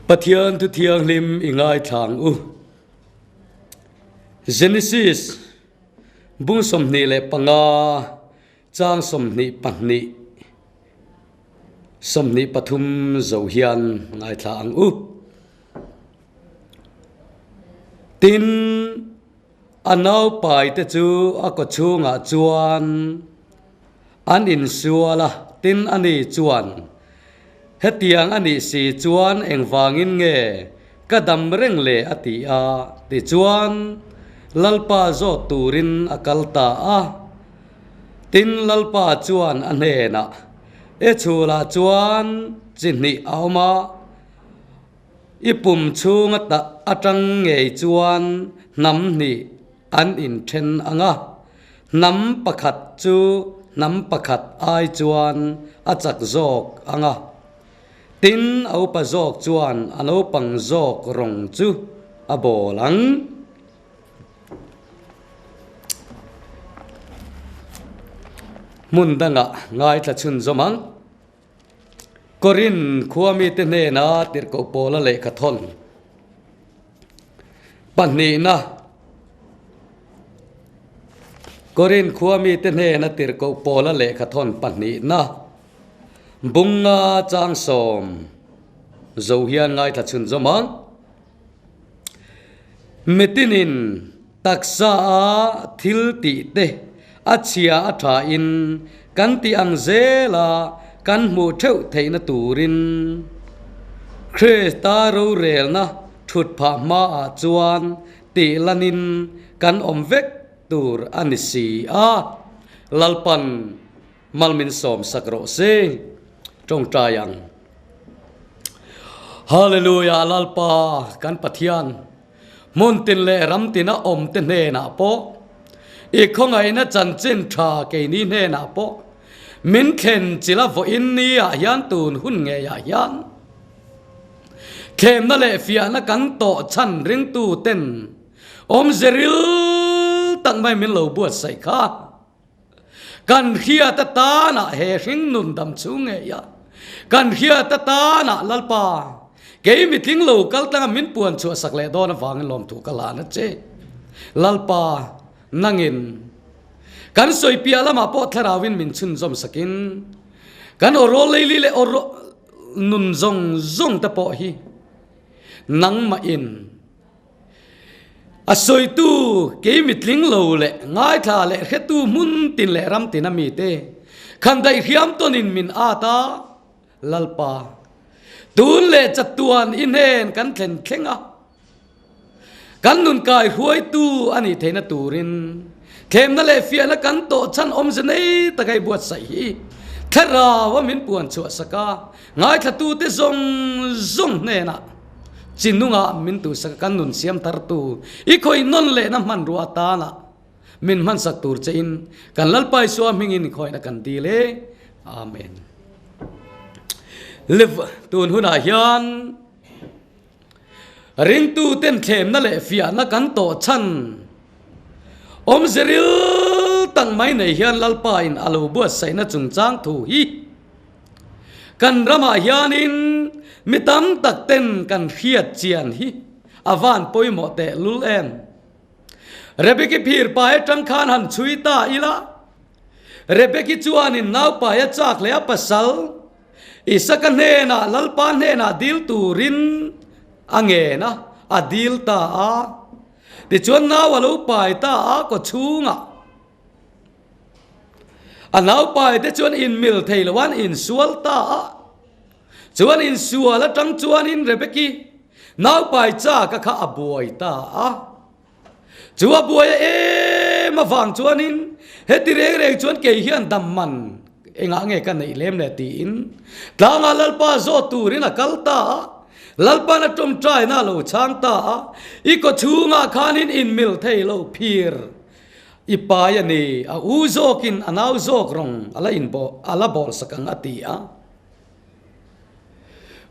Pathian thu thianghlim i ngaithla ang u. Genesis bung 25 chang 22 23 zo hian ngaithla ang u. Tin, a naupaite chu a kawchhungah chuan an insual a, tin ani chuan, Hetiang a nih si chuan engvangin nge ka dam reng le? a ti a. Tichuan, Lalpa zawt turin a kal ta a. Tin, Lalpa chuan a hnenah, E chhulah chuan chi hnih a awm a, I pum chhunga tah atang ngei chuan hnam hnih an inthen ang a, hnam pakhat chu hnam pakhat ai chuan a chak zawk ang a. Tin, a upa zawk chuan a naupang zawk rawng chu a bawl ang. Hmun dangah ngaithla chhunzawm ang. Korin khua mite hnena tirhkoh pawla lehkha thawn pahnihna Korin khua mite hnena tirhkoh pawla lehkha thawn pahnihna Bunga changsawm zo hian ngaithla chhunzawm ang. Mitinin taksa a thil tih te a chhia a tha in kan tih ang zel a kan hmuh theuh theihna turin Krista rorelna thut phah hmaah chuan tih lanin kan awm vek tur a ni si a. Lalpan Malmin sawmsak rawh se. Tawngtai ang. Hallelujah Lalpa kan Pathian hmun tin leh ram tina awm te hnenah pawh i khawngaihna chanchin tha keini hnenah pawh min thlen chila vawiin ni ah hian tun hun ngei ah hian thlemna leh fiahna kan tawh chhan ringtu ten awmze ril tak mai min lo buatsaih kha. Kan hriat atana he hring nun dam chhung ngei a, kan hriat atana Lalpa, kei mitling lo kal tlanga min puan chhuah sak leh dawn avangin lawmthu ka hlan a che. Lalpa, nangin kan sawi piah lamah pawh thlarauin min chhunzawm sakin kan awrawl leili leh awrawl nun zawng zawng te pawh hi nangmahin A sawitu kei mitling lo leh ngaithla leh hretu hmun tin leh ram tin a mite khan daihriam tawnin min at a, Lalpa, tun leh chatuan i hnen kan thlen thleng a, kan nun kai hruaitu a nih theihna turin thlemna leh fiahna kan tawh chhan awmze nei taka i buatsaih hi thlarau a min puan chhuah sak a, ngaithlatute zawng zawng hnenah Chi nungah min tuhsak a kan nun siam thartu i khawih nawn lehna hmanrua atana min hmansak tur che in kan Lalpa Isua hmingin i khawihna kan dil e. Amen. Live tun hunah hian ringtu ten thlemna leh fiahna kan tawh chhan awmze ril tak mai nei hian Lalpa in a lo buatsaihna chungchang thu hi Kan ramah hianin mi tam tak ten kan hriat chian hi a van pawimawh teh lul em? Rebeki phir pai atang khan han chhui ta ila, Rebeki chuanin naupai a chak leh a pasal Isaka hnenah Lalpa hnenah dil turin a ngen a, a dil ta a. Tichuan nau a lo pai ta a kawchhungah. A naupai te chuan inmil thei lo an insual ta a, chuan insual atang chuanin Rebeki naupai chak a kha a buai ta a. Chu a buai a em avang chuanin heti reng reng chuan kei hian dam man engah nge ka neih lem le tiin tlangah Lalpa zawt turin a kal ta a. Lalpan a tawngtaina a lo chhang ta a, I kawchhungah khanin inmil thei lo phir I pai a ni, a u zawkin a nau zawk rawng a la inbawh, a la bawlsak ang a ti a.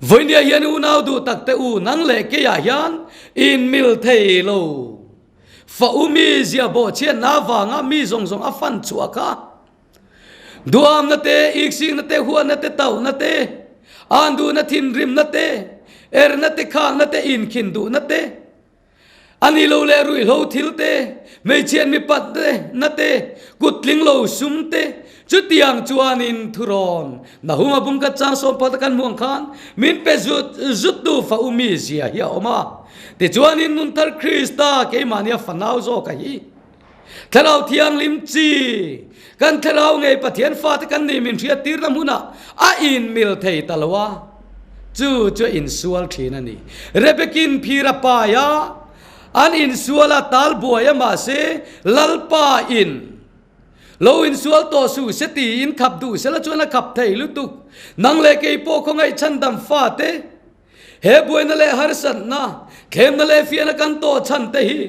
Vawinia hian unau duh tak te u, nang leh keiah hian inmil thei lo. Fa u mi zia bawhchhiatna avanga mi zawng zawng a fan chhuah kha. Duamna te, iksingna te, huatna te, tauhna te, anduhna thinrimna te, Erna te, khakna te, inkhin duhna te, a ni lo leh ruihhlo thil te, hmeichhiat mipat te na te, kut tling lo sum te, chutiang chuanin thurawn Nahuma bungkhat chang sawmphat a kan hmuh ang khan min pe zut zut tu fa u mi zia hi a awm a. Tichuanin Nunthar Krista keimahnia fanau zawka hi Thlarau Thianghlim chi kan thlarau ngei Pathian fate kan nih min hriattirna hmunah a inmil thei ta lo a, chu chu a insual thin a ni. Rebekin phir a pai a, an insual a, tal buai a mahse Lalpa in lo insual tawh suh se tiin khap duh sela chuan a khap thei lutuk. Nang leh kei pawh khawngaih chhandam fate he buaina leh harsatna, thlemna leh fiahna kan tawh chhan te hi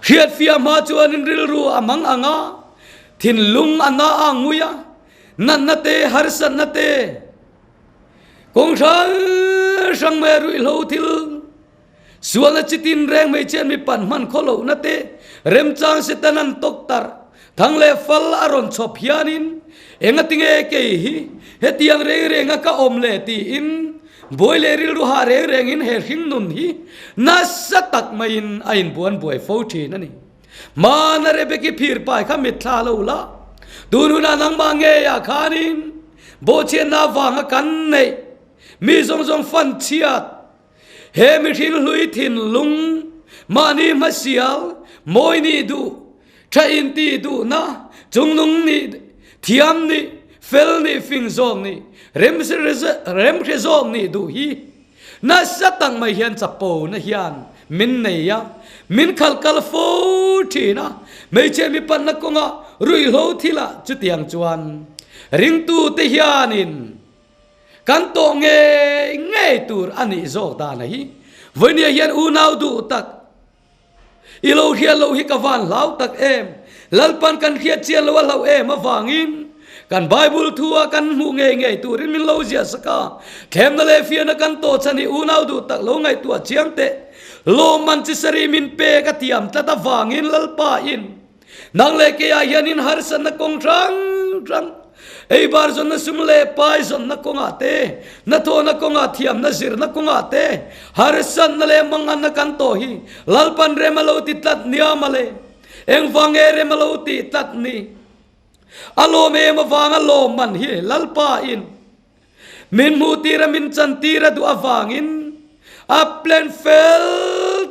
Hriatfiah hma chuanin rilru a mang ang a, thinlung a na a ngui a, natna te, harsatna te, kawng hrang hrang mai ruihhlo thil, sualna chi tin reng mai chian mi pan hman khaw lohna te, remchang Satan an tawk tarh, thang leh fal a rawn chhawp hianin engatinge kei hi hetiang reng renga ka awm le tiin Buai leh rilru hah reng rengin he hring nun hi nasa tak maiin a inbuan buai fo thin a ni. Hmana Rebeki phir pai kha mitthla lo la, tun hunah nangmah ngeiah khanin bawhchhiatna avanga kan neih mi zawng zawng fan chhiat he mihring hlui thinlung mahni hmasial mawi nih duh tha inti duhna, chungnung nih, thiam nih, fel nih, fing zawk nih, remhre zawk nih duh hi nasa tak mai hian chapona hian min nei a, min khalh kal fo thin a, hmeichhe mipanna kawnga ruihhlo thilah chutiang chuan ringtute hianin kan tawh ngei ngei tur a nih zawk dan a hi. Vawinia hian unau duh tak I lo hriat loh hi ka van hlau tak em? Lalpan kan hriat chian loh a hlauh em avangin kan Bible thu ah kan hmuh ngei ngei turin min lo ziah sak a. Thlemna leh fiahna kan tawh chhan hi unau duh tak lo ngaihtuah chiang teh. Lawmman chi sarih min pek a tiam tlat avangin Lalpa in Nang leh keiah hianin harsatna kawng hrang hrang, eibar zawnna sum leh pai zawnna kawngah te, hnathawhna kawngah thiamna zirna kawngah te, harsatna leh manganna kan tawh hi Lalpan rem a lo ti tlat nia male. Engvang nge rem a lo tih tlat ni? A lawm em avanga lawmman hi Lalpa in Min hmuh tira min chan tira duh avangin a plan fel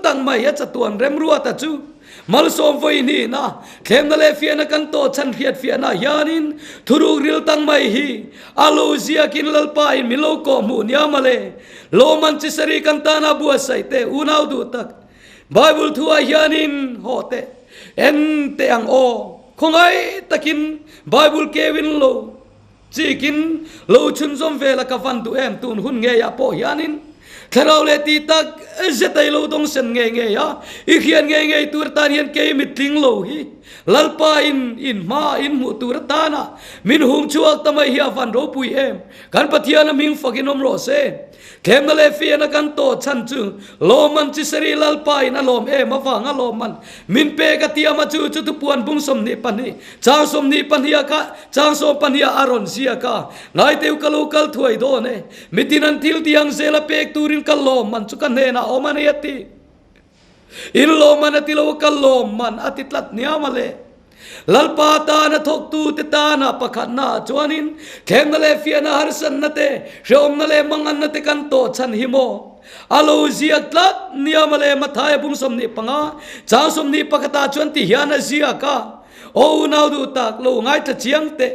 tak mai a chatuan remruata chu malsawm vawi hnihna thlemna leh fiahna kan tawh chhan hriat fiahna hianin thuruk ril tak mai hi a lo ziakin Lalpa in min lo kawh hmuh nia male lawmman chi sarih kan tana buatsaih te unau duh tak Bible thu ah hianin haw teh en teh ang aw khawngaih takin Bible keuin lo Chikin lo chhunzawm vel a ka van duh em tun hun ngeiah pawh hianin thlarau leh tih tak zet a i lo dawng sen ngei ngei a, i hriat ngei ngei tur atan hian kei mitling lo hi Lalpa in in hma in hmuh tur atana min hung chhuak ta mai hi a van ropui em kan Pathian a hming fakin awm rawh se. Thlemna leh fiahna kan tawh chhan chu lawmman chi sarih Lalpa in a lawm em avanga lawmman min pek a tiam a chu chu thupuan bung 22 chang 22 ah kha chang 12 ah a rawn ziak a ngaiteu ka lo kal thuai dawn e mitin an thil ti ang zel a pek turin ka lawmman chu ka hnenah awm a ni a ti. In lawmman a ti lo a, ka lawmman a ti tlat hniam a le. Lalpa tana thawktute tana pakhatna ah chuanin thlemna leh fiahna harsatna te, hrehawmna leh manganna te kan tawh chhan hi maw? A lo ziak tlat hniam a le. Mathaia bung 25, chang 21 ah chuan ti hian a ziak a, Aw unau duh tak, lo ngaithla chiang teh.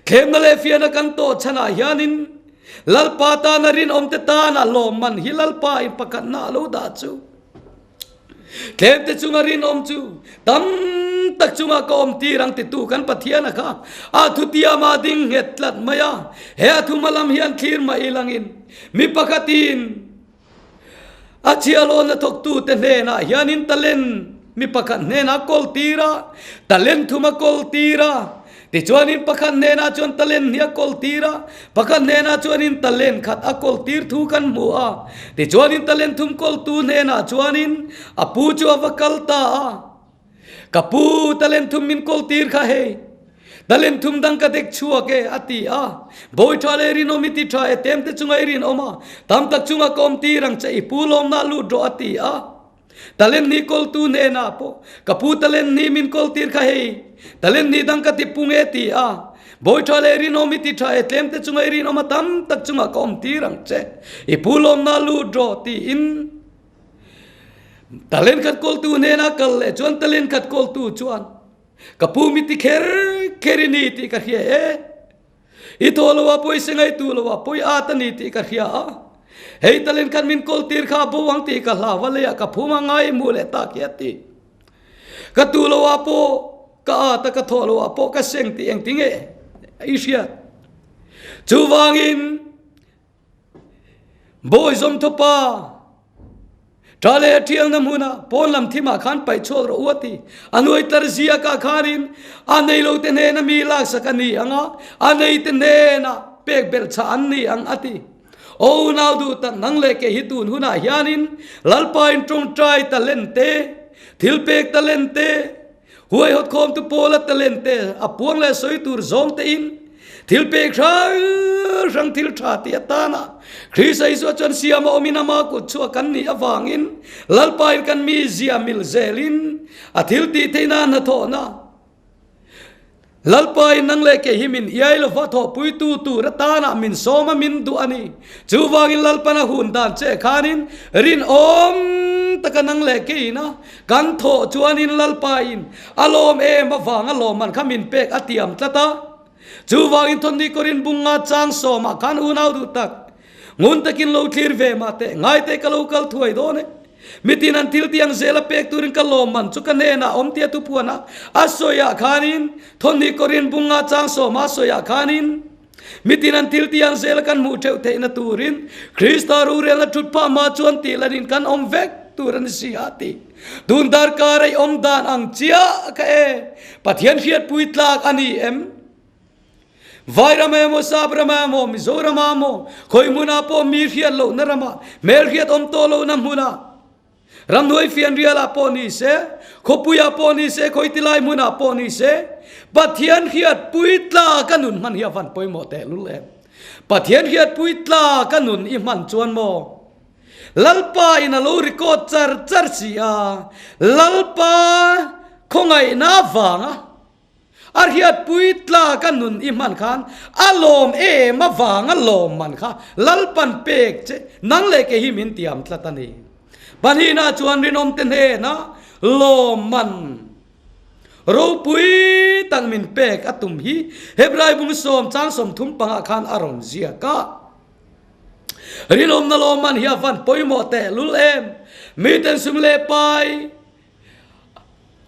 Thlemna leh fiahna kan tawh chhanah hianin Lalpa tana rinawmte tana lawmman hi Lalpa in pakhatna a lo dah chu. Thlemte chunga rinawm chu tam tak chunga ka awm tir ang titu kan Pathian a kha a thutiama ding nghet tlat mai a. He a thuma lam hian thlir mai ilangin mi pakhatin A chhialawna thawktute hnenah hianin talent mi pakhat hnenah kawl tir a, talent thum a kawl tir a. Tichuanin pakhat hnenah chuan talent hnih a kawl tir a, pakhat hnenah chuanin talent khat a kawl tir thu kan hmu a. Tichuanin talent thum kawltu hnenah chuanin a pu chu a va kal ta a. Ka pu, talent thum min kawl tir kha hei. Talent thum dang ka dek chhuak e, a ti a. Bawi tha leh rinawm i ti tha e, tem te chunga i rinawm a, tam tak chunga ka awm tir ang che, i pu lawmna lut rawh, a ti a. Talent ni kawltu hnenah pawh, Ka pu talent ni min kawl tir kha hei, talent ni dang ka ti pung e, ti a. Bawi tha leh rinawm i ti tha e, tlem te chunga i rinawm a, tam tak chunga ka awm tir ang che, i pu lawmna lut rawh, tiin. Talent khat kawltu hnenah kal leh chuan talent khat kawltu chuan, Ka pu mi ti kher kher i ni tih ka hria e. I thaw lo a pawisa ngaitu lo a pawi at a ni tih ka hria a. Hei talent khan min kawl tir kha a bo ang tih ka hlau a leiah ka phum a ngai hmuh leh tak hi a ti. Ka tu lo ah pawh ka at a ka thaw lo ah pawh ka seng tih engtinge i hriat. Chuvangin Bawi zawmthawpa ṭha leh a ṭhialna hmunah pawn lam thimah khan paih chhuak rawh u a ti. A hnuai tlar ziakah khanin a neilote hnena mi laksak a ni ang a, a neite hnena pek belh chah an ni ang a ti. Aw unau duh tak nang leh kei hi tun hunah hianin Lalpa in ṭawngṭai talent te, thilpek talent te, Huaihawt khawmtu Paula talent te a puang leh sawi tur zawng tein thil pek hrang hrang thil tha tih atana Krista Isua chuan siam a awmin ama kut chhuah kan nih avangin Lalpa in kan mi zia mil zelin a thil tih theihna hnathawhna Lalpa in nang leh kei hi min iai lova thawhpuitu tur atana min sawm a min duh a ni. Chuvangin Lalpan a hun dan che khanin rinawm taka nang leh keiin a Kan thawh chuanin Lalpain a lawm em avang a lawmman kha min pek a tiam tlat a. Chuvangin Thawhni Korin bunga chang sawmah khan unau duh tak, ngun takin lo thlir ve mah teh, ngai teh ka lo kal thuai dawn e. Mitin an thil tih ang zela pek turin ka lawmman chu ka hnenah awm tia thupuana a sawiah khanin Thawhni Korin bunga chang sawma a sawiah khanin, Mitin an thil tih ang zela kan hmuh theuh theihna turin Krista rorelna thut phah hma chuan tih lanin kan awm vek tur a ni si a ti. Tun darkar a i awm dan ang chiah kha e, Pathian hriatpui tlak a ni em? Vairam emaw, Sapram emaw, Mizoram emaw, khawi hmunah pawh mi hriat lohna ramah, hmelhriat awm tawh lohna hmunah, Ramhnuai fianrialah pawh ni se, khawpuiah pawh ni se, khawi tilai hmunah pawh ni se, Pathian hriatpui tla ka nun hman hi a van pawimawh tehlul em. Pathian hriatpui tla ka nun i hman chuan maw? Lalpa in a lo record char char si a, Lalpa khawngaihna vanga A hriatpui tla ka nun i hman khan a lawm em avang a lawm man kha Lalpan pek che nang leh kei hi min tiam tlat a ni. Pahnihna chuan rinawmte hnena lawm man ropui tak min pek a tum hi Hebrai bung sawm chang 30 pangah khan a rawn ziak a. Rinawmna lawm man hi a van pawimawh tehlul em. Miten sum leh pai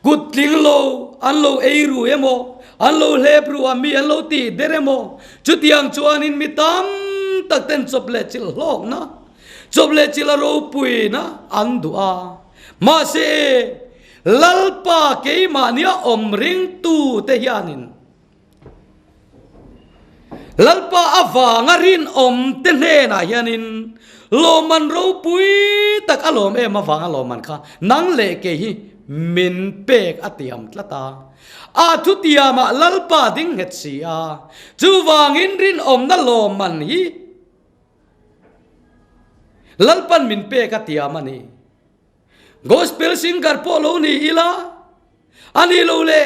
Kut tling lo an lo ei ru emaw, an lo hlep ru a mi an lo tih der emaw, chutiang chuanin mi tam tak ten chawp leh chilh hlawkna, chawp leh chilh a ropuina an duh a. Mahse, Lalpa keimahnia awm ringtute hianin Lalpa avanga rinawm te hnenah hianin lawmman ropui tak a lawm em avanga lawmman kha nang leh kei hi min pek a tiam tlat a. A thutiamah Lalpa ding nghet si a, chuvangin rinawmna lawmman hi Lalpan min pek a tiam a ni. Gospel singer pawh lo ni ila, a ni lo le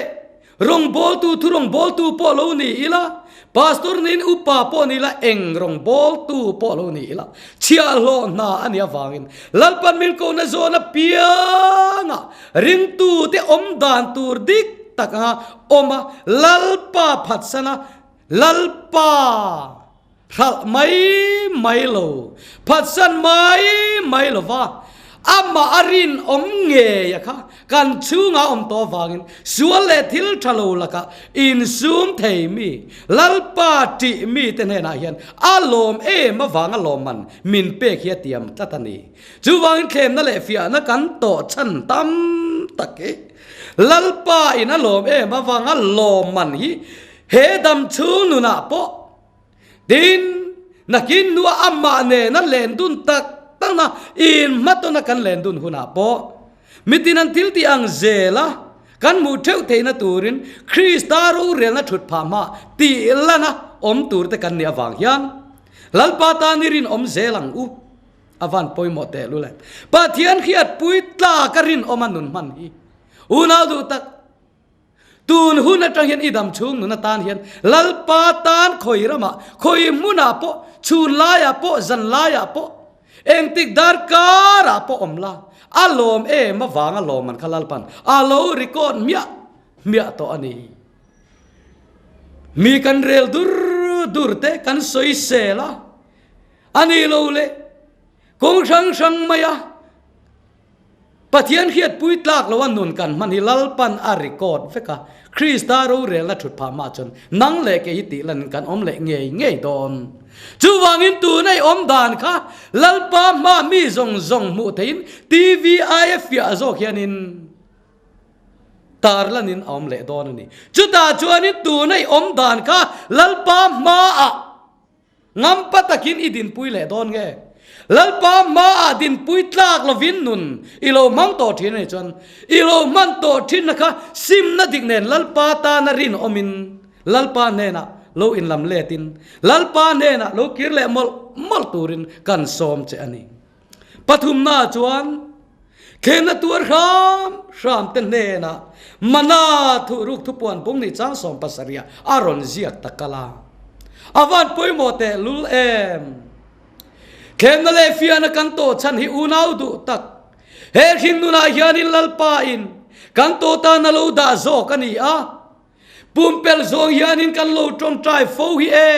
rawngbawltu thu rawngbawltu pawh lo ni ila, pastor niin upa pawh ni ila, eng rawngbawltu pawh lo ni ila, chhiahhlawh hna a nih avangin Lalpan min kohna zawn apianga ringtute awm dan tur dik tak anga awm a, Lalpa phatsana Lalpa Hralh mai mai lo, phatsan mai mai lo va, amah a rinawm ngei a kha kan chhungah awm tawh avangin sual leh thil tha lo lakah insum thei mi, Lalpa tih mite hnenah hian a lawm em avanga lawmman min pek hi a tiam tlat a ni. Chuvangin thlemna leh fiahna kan tawh chhan tam tak hi Lalpa in a lawm em avanga lawmman hi he dam chhung nunah pawh Tin, nakin hnuah amah nena len dun tak takna inhmatawna kan len dun hunah pawh mitin an thil tih ang zela. Kan hmuh theuh theihna turin Krista rorelna thut phah hma tih lana awm turte kan nih avang hian Lalpa tan i rinawm zel ang u. A van pawimawh teh lul em. Pathian hriatpui tlak a rinawm a nun hman hi unau duh tak. Tun hun atang hian i dam chhung nun atan hian Lalpa tan khawi ramah, khawi hmunah pawh, chhun laiah pawh, zan laiah pawh, engtik darkarah pawh awm la, a lawm em avanga lawmman kha Lalpan a lo record hmiah hmiah tawh a ni. Mi kan rel dur dur te kan sawisel a, a ni lo le kawng hrang hrang maia Pathian hriatpui tlak loa nun kan hman hi Lalpan a record vek a, Krista rorelna thut phah mah chuan nang leh kei hi tih lanin kan awm leh ngei ngei dawn. Chuvangin tuna i awm dan kha Lalpa hmaa mi zawng zawng hmuh theihin TV aia fiah zawk hianin tar lanin a awm leh dawn a ni. Chutah chuanin tuna i awm dan kha Lalpa hmaah Ngampa takin i dinpui leh dawn nge? Lalpa hmaah dinpui tlak lovin nun i lo hmang tawh thin a nih chuan i lo hman tawh thinna kha simna dik nen Lalpa tana rinawmin Lalpa hnenah lo inlam letin Lalpa hnenah lo kir leh mawlh mawlh turin kan sawm che a ni. Pathumna chuan thlenna tuar hram hram te hnenah mana thuhruk thupuan bung nih chang 70 a rawn ziak ta kal a. A van pawimawh teh lul em! Thlenna leh fiahna kan tawh chhan hi unau duh tak. He hringnunah hianin Lalpain kan tawh tan a lo dah zawk a ni a. Pumpelh zawng hianin kan lo tawngtai fo hi e.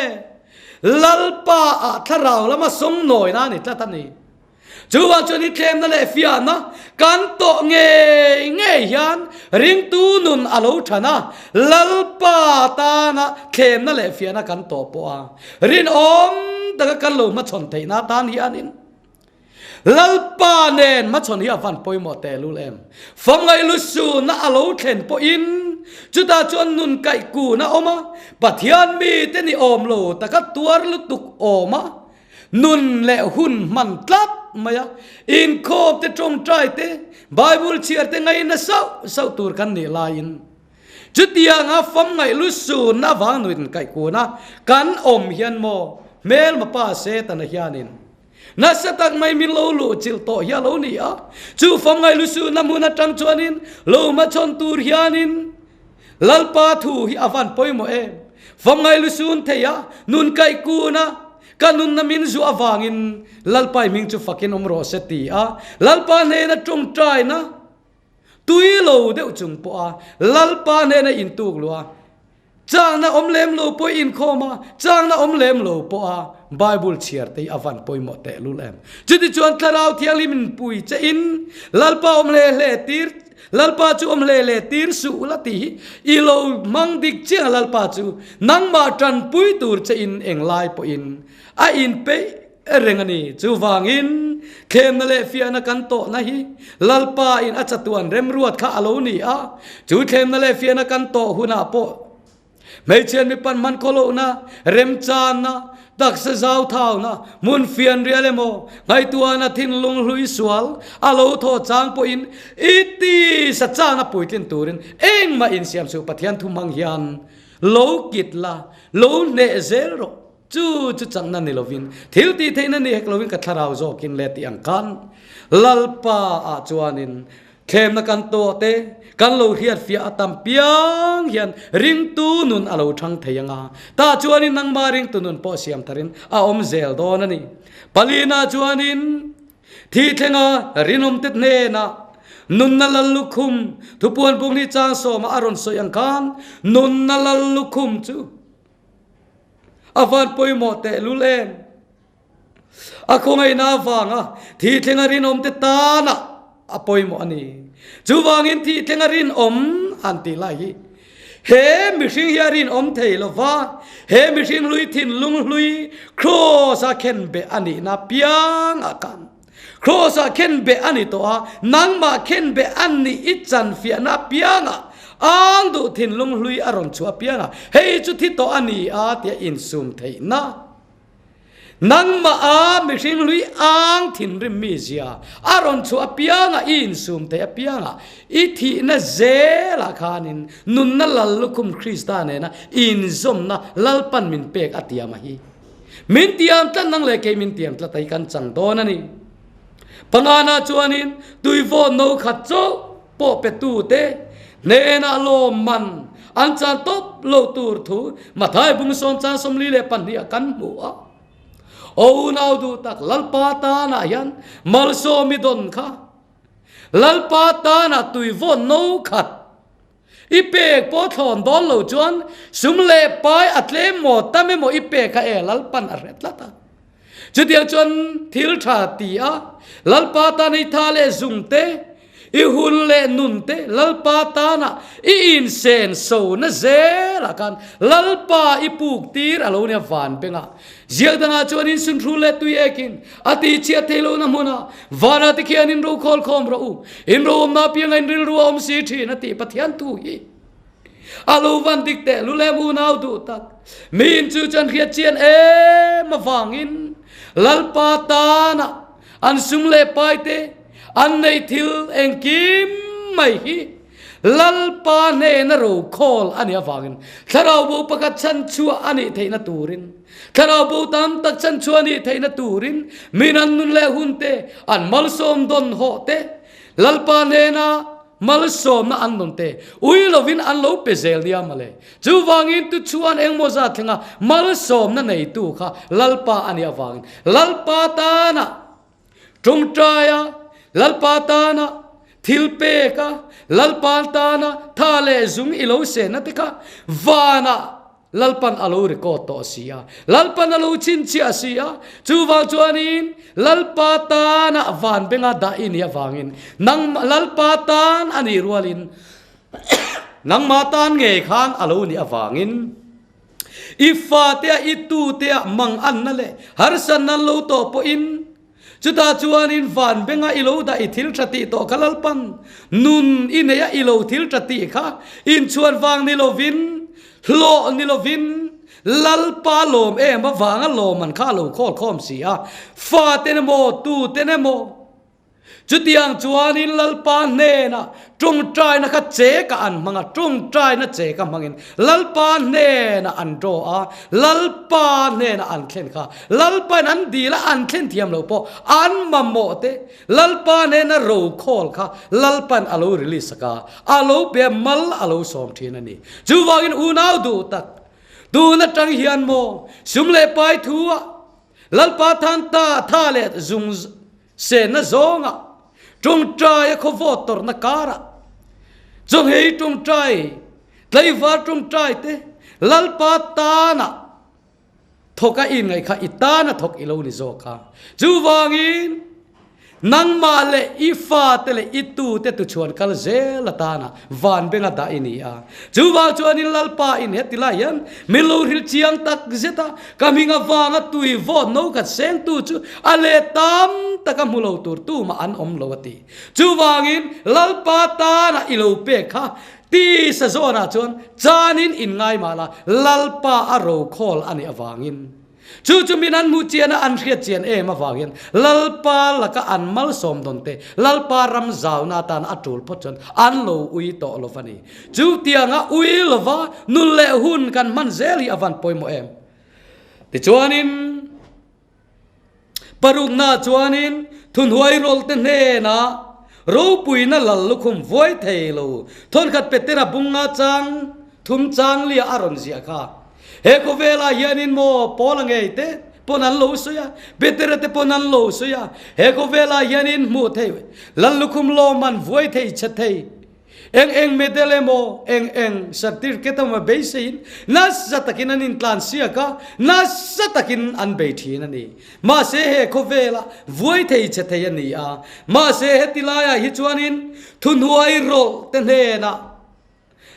Lalpa ah thlarau lama sawmnawina a ni tlat a ni. Chuvang chuan i tlemna leh fiahna kan tawh ngei ngei hian ringtu nun a lo than a, Lalpa tana thlemna leh fiahna kan tawh pawh a rinawm taka kan lo hmachhawn theihna atan hianin Lalpa nen hmachhawn hi a van pawimawh tehlul em? Famngaih lusunna a lo thlen pawhin chutah chuan nun kaih kun a awm a, Pathian mite ni awm lo taka tuar lutuk awm a, nun leh hun hman tlat mai a, inkhawm te tawngtai te, Bible chhiar te ngaihna sauh sauh tur kan nih laiin chutianga famngaih lusunna avang nun kaih kun a kan awm hian maw hmelma pa Setana hianin Nasa tak mai min lo luh chilh tawh hi a lo ni a, chu famngai lusuhna hmun atang chuanin lo hmachhawn tur hianin Lalpa thu hi a van pawimawh em? Famngai lusun thei a, nun kaih kun a, ka nunna min zuah avangin Lalpa i hming chu fakin awm rawh se ti a, Lalpa hnena tawngtaina tui lo deuh chung pawha Lalpa hnena intuk luh a, Changna awm lem lo pawh i inkhawm a, changna awm lem lo pawh a Bible chhiar te hi a van pawimawh tehlul em. Chutichuan Thlarau Thianghlim in pui che in Lalpa awm hle hle tir, Lalpa chu awm hle hle tir suh la tih hi i lo hmang dik chiang a Lalpa chu nangmah tanpui tur che in englai pawhin a inpeih reng a ni. Chuvangin thlemna leh fiahna kan tawhna hi Lalpa in a chatuan remruat kha a lo ni a, chu thlemna leh fiahna kan tawh hunah pawh hmeichhian mipan hman khawlohna, remchanna, taksa zauthauna, hmun fianrial emaw, ngaihtuahna thinlung hlui sual a lo thawh chang pawhin i tisa chana puitlin turin engmah insiam suh Pathian thu hmang hian lo kit la, lo hneh zel rawh. Chu chu chakna ni lovin, thil tih theihna ni hek lovin ka thlarau zawkin le tih ang khan Lalpa ah chuanin thlemna kan tawh te kan lo hriat fiah a tam piang hian ringtu nun a lo thang thei ang a, tah chuanin nangmah ringtu nun pawh siam tharin a awm zel dawn a ni. Palina chuanin thi thlenga rinawmte hnenah nunna lal lukhum thupuan bung hi chang sawma a rawn sawi ang khan nunna lal lukhum chu A van pawimawh tehlul em? A khawngaihna avanga thi thlenga rinawmte tana a pawimawh a ni. Chuvangin thi thlenga rinawm an tih lai hi he mihring hi a rinawm thei lo va, he mihring hlui thinlung hlui Kraws-a khenbeh a nihna piangah khan Kraws-ah khenbeh a ni tawh a, nangmah khenbeh a nih i chanfiahna apiangah ang duh thinlung hlui a rawn chhuah apiangah hei chu thi tawh a ni a tia insum theihna. Nangmah a mihring hlui ang thinrim mi zia a rawn chhuah apiangah i insum theih apiangah i thihna zelah khanin nunna lal lukhum Krista nena inzawmna Lalpan min pek a tiam a hi. Min tiam tlat nang leh kei min tiam tlat a hi kan chang dawn a ni. Pangana chuanin tuivawn no khat chauh pawh petute hnenah lawmman an chan tawp lo tur thu Mathai bung sawm chan 42 ah kan hmu a. Aw unau duh tak Lalpa tanah hian malsawmi dawn kha Lalpa tanah tuivawn no khat i pek pawh thlawn dawn lo chuan sum leh pai a tlem maw tam emaw i pek kha e Lalpan a hre tlat a. Chutiang chuan thil tha ti a, Lalpa tana i tha leh zung te, i hun leh nun te Lalpa tana i insen sona zelah khan Lalpa i puk tir a lo nia van bengah. Ziak dangah chuan in sunhru leh tui ekin a ti chhiat thei lohna hmunah vanah te khian in ro khawl khawm rawh u, in ro awmna apianga in rilru a awm si thin a tih Pathian thu hi. A lo van dik teh lulem unau duh tak. Miin chu chuan hriat chian em avangin Lalpa tana an sum leh pai te an neih thil engkim mai hi Lalpa hnena ro khawl a nih avangin thlarau bo pakhat chhan chhuah a nih theihna turin thlarau bo tam tak chhan chhuah a nih theihna turin min an nun leh hun te an malsawm dawn hawh te Lalpa hnena Malsawmna an rawn te ui lovin an lo pe zel nia mawle. Chuvangin tuchhuan engmaw zat thlenga malsawmna neitu kha Lalpa a nih avangin Lalpa tana tawngtaia, Lalpa tana thil peka, Lalpa tana tha leh zung i lo sehna te kha vanah Lalpan a lo record tawh si a, Lalpan a lo chhinchhiah si a, chuvang chuanin Lalpa tana van benga dah i nih avangin nang Lalpa tan a nih rualin nangmah tan ngei khan a lo nih avangin i fatea i tutea manganna leh harsatna an lo tawh pawhin Chutah chuanin van benga i lo dah i thil tha tih tawh kha Lalpan nun i nei a i lo thil tha tih kha inchhuan vang ni lovin, hlawh ni lovin Lalpa lawm em avanga lawm an kha a lo khawl khawm si a, faten emaw tuten emaw chutiang chuanin Lalpa hnenah Tawngtaina kha che ka an hmang a, tawngtaina che ka hmangin Lalpa hnenah an draw a, Lalpa hnenah an thlen kha. Lalpain an dil a, an thlen thiam lo pawh an mamawh te Lalpa hnena ro khawl kha Lalpain a lo release sak a, a lo pe a, mal a lo sawm thin a ni. Chuvangin unau duh tak, tun atang hian maw sum leh pai thu ah Lalpa than ta tha leh zung Sehna zawnga tawngtai a khawvawt tawrhna karah chawhei tawngtai, tlaivar tawngtai te Lalpa tana thawk a inngaih kha i tana thawk i lo ni zawk a. Chuvangin nangmah leh i fate leh i tute tuchhuan kal zel atana van benga dah i ni a. Chuvang chuanin Lalpa in heti lai hian min lo hrilh chiang tak zet a, ka hming avanga tui vawt no khat sengtu chu a leh tam taka hmu lo tur tumah an awm lo a ti. Chuvangin Lalpa tana i lo pek kha tisa zawnah chuan chanin in ngai mah la, Lalpa a rokhawl a nih avangin. Chu chu min an hmuh chian a, an hriat chian em avangin Lalpa laka an malsawm dawn te, Lalpa ram zauna atan a tul phawt chuan an lo ui tawh lo va ni. Chu tianga ui lova nun leh hun kan hman zel hi a van pawimawh em. Tichuanin parukna chuanin thunhuai rawlte hnenah ropuina lal lukhum vuai thei lo thawnkhat Petera bunga chang thum chang lia a rawn ziah kha. He khawvelah hianin maw Paula ngei te pawn an lo sawi a, Petera te pawn an lo sawi a, he khawvelah hianin hmuh thei Lal lukhum lawmman vuai thei chhe thei eng eng medal emaw eng eng certificate emaw beiseiin nasa takin an intlan siak a, nasa takin an bei thin a ni. Mahse he khawvelah vuai thei chhe thei a ni a, mahse heti laiah hi chuanin thuhnuai rawlh te hnenah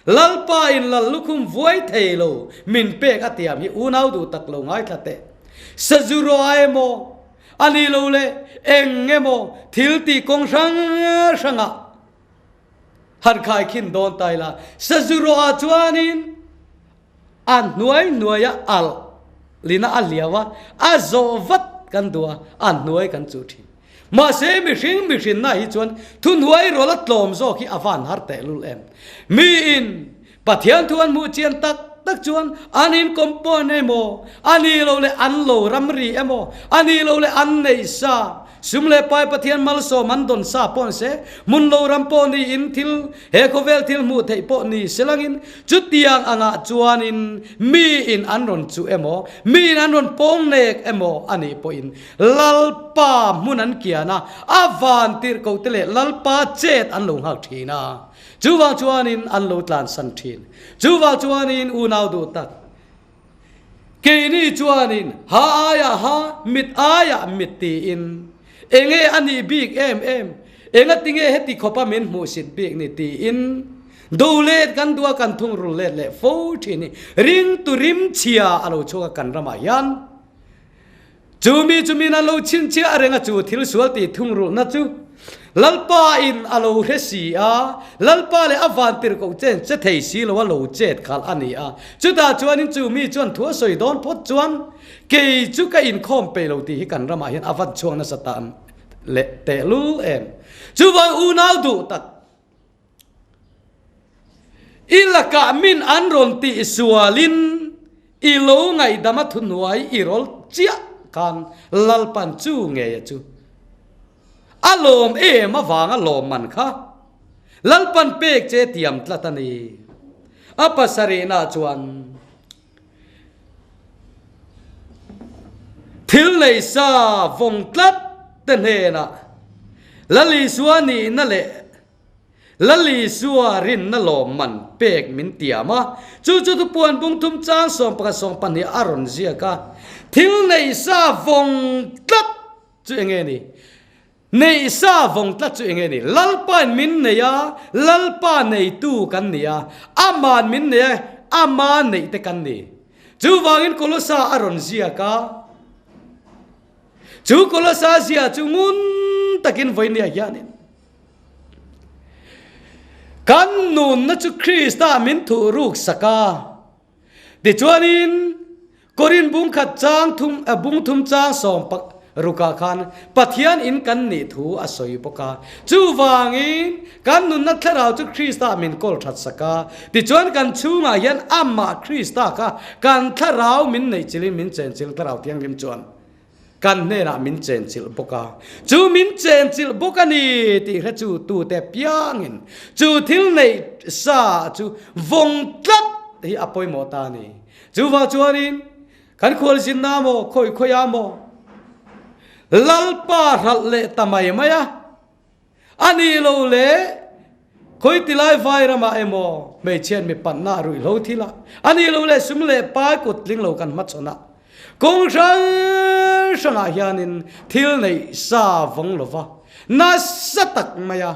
Lalpa in lal lukhum vuai thei lo min pek a tiam hi unau duh tak lo ngaithla teh. Sazu rawh emaw a ni lo le eng emaw thil tih kawng hrang hrangah han khai khin dawn ta ila. Sazu rawh ah chuanin a hnuai hnuaia alh. Lina a hliau a, a zawh vat kan duh a, a hnuai kan chuh thin. Mahse mihring mihrinna hi chuan thuhnuai rawla tlawm zawk hi a van har tehlul em. Miin Pathian thu an hmuh chian tak tak chuan an in compound emaw, a ni lo leh an lo ramri emaw, a ni lo leh an neih sa, sum leh pai Pathian malsawm an dawn sa pawh ni se, hmun lo ram pawh niin thil he khawvel thil hmuh theih pawh ni se langin chutiang angah chuanin miin an rawn chuh emaw, miin an rawn pawngnek emaw a nih pawhin Lalpa hmun an kian a, a van tirhkohte leh Lalpa chet an lo nghak thin a. Chuvang chuanin an lo tlansan thin. Chuvang chuanin unau duh tak, keini chuanin ha aiah ha, mit aiah mit tiin enge a nih bik em em, engatinge heti khawpa min hmuhsit bik ni tiin do let kan duh a, kan thungrul let leh fo thin hi ringtu rimchhia a lo chhuak a kan ramah hian. Chu mi chu min a lo chhinchhiah reng a, chu thil sual tih thungrulhna chu Lalpa in a lo hre si a, Lalpa leh a vantirhkoh chen che thei si lo a lo chet khalh a ni a. Chutah chuanin chu mi chuan thu a sawi dawn phawt chuan kei chu ka inkhawm peih lo tih hi kan ramah hian a van chhuak nasa ta leh tehlul em. Chuvang unau duh tak I lakah min an rawn tih sualin i lo ngaihdam a thuhnuai i rawl chiah khan Lalpan chu ngei a chu a lawm em avanga lawmman kha Lalpan pek che tiam tlat a ni. A pasarihna chuan Thil nei sa vawng tlat te hnenah Lal Isua nihna leh Lal Isua rinna lawmman pek min tiam a, chu chu thupuan bung thum chang 11 12 a rawn ziak a. Thil neih sa vawng tlat chu eng nge ni? Neih sa vawng tlat chu eng nge ni? Lalpain min nei a, Lalpa neitu kan ni a, Ama'n min nei a, Ama neih te kan ni. Chuvangin Kolosa a rawn ziak a. Chu Kolosa zia chu ngun takin vawinia hianin Kan nunna chu Krista min thuh ruk sak a. Tichuanin, Korin bung khat chang thum eh bung thum chang sawm pak rukah khan Pathian in kan nih thu a sawi bawk a. Chuvangin, kan nunna thlarau chu Krista min kawl that sak a. Tichuan kan chhungah hian amah Krista kha kan thlarau min neih chilhin min chenchilh Thlarau Thianghlim chuan Kan hnenah min chenchilh bawk a, chu min chenchilh bawk a ni tih hre chu tute piangin chu thil neih sa chu vawng tlat hi a pawimawh ta a ni. Chuvang chuanin kan khualzinna maw, khawi khawiah maw Lalpa hralh leh ta mai mai a, A nih lo le, khawi tilai vai ramah emaw hmeichhiat mi panhna ruihhlo thil a, a nih lo le sum leh pai kut tling lo kan hmachhawn a, kawng hrang hrangah hianin thil neih sa vawng lova nasa tak mai a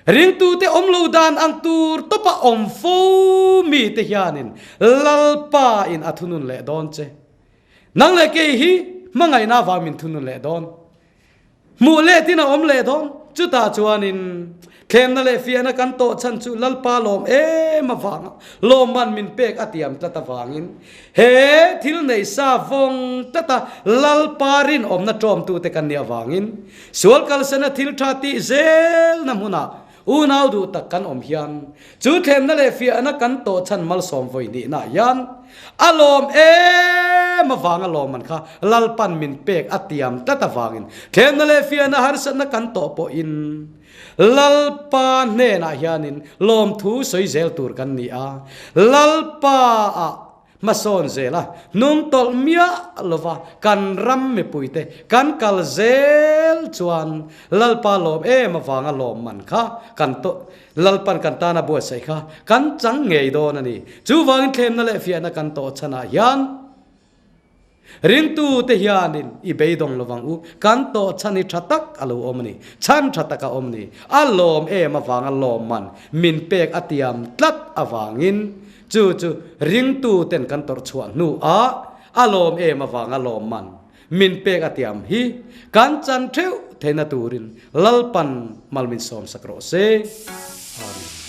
ringtute awm lo dan ang tur tawpa awm fo mite hianin Lalpa in a thunun leh dawn che. Nang leh kei hi hmangaihna avang min thunun leh dawn. Hmuh letin a awm leh dawn. Chutah chuanin thlemna leh fiahna kan tawh chhan chu Lalpa lawm em avanga lawmman min pek a tiam tlat avangin he thil neih sa vawng tlata Lalpa rinawmna tawmtute kan nih avangin sual kalsana thil tha tih zelna hmunah unau duh tak kan awm hian chu thlemna leh fiahna kan tawh chhan malsawm vawi hnihnaah hian a lawm em avanga lawmman kha Lalpan min pek a tiam tlat avangin thlemna leh fiahna harsatna kan tawh pawhin Lalpa hnenah hianin lawmthu sawi zel tur kan ni a, Lalpa ah Hmasawn zela hnung tawlh miah lova kan ram mipuite kan kal zel chuan Lalpa lawm em avanga lawmman kha kan Lalpan kan tana buatsaih kha kan chang ngei dawn a ni. Chuvangin thlemna leh fiahna kan tawh chhanah hian ringtute hianin i beidawng lovang u, kan tawh chhan hi tha tak a lo awm a ni, chhan tha tak a awm a ni. A lawm em avanga lawmman min pek a tiam tlat avangin Chu chu ringtu ten kan tawrh chhuah hnu ah a lawm em avanga lawmman min pek a tiam hi kan chan theuh theihna turin Lalpan mal min sawmsak rawh se. Amen.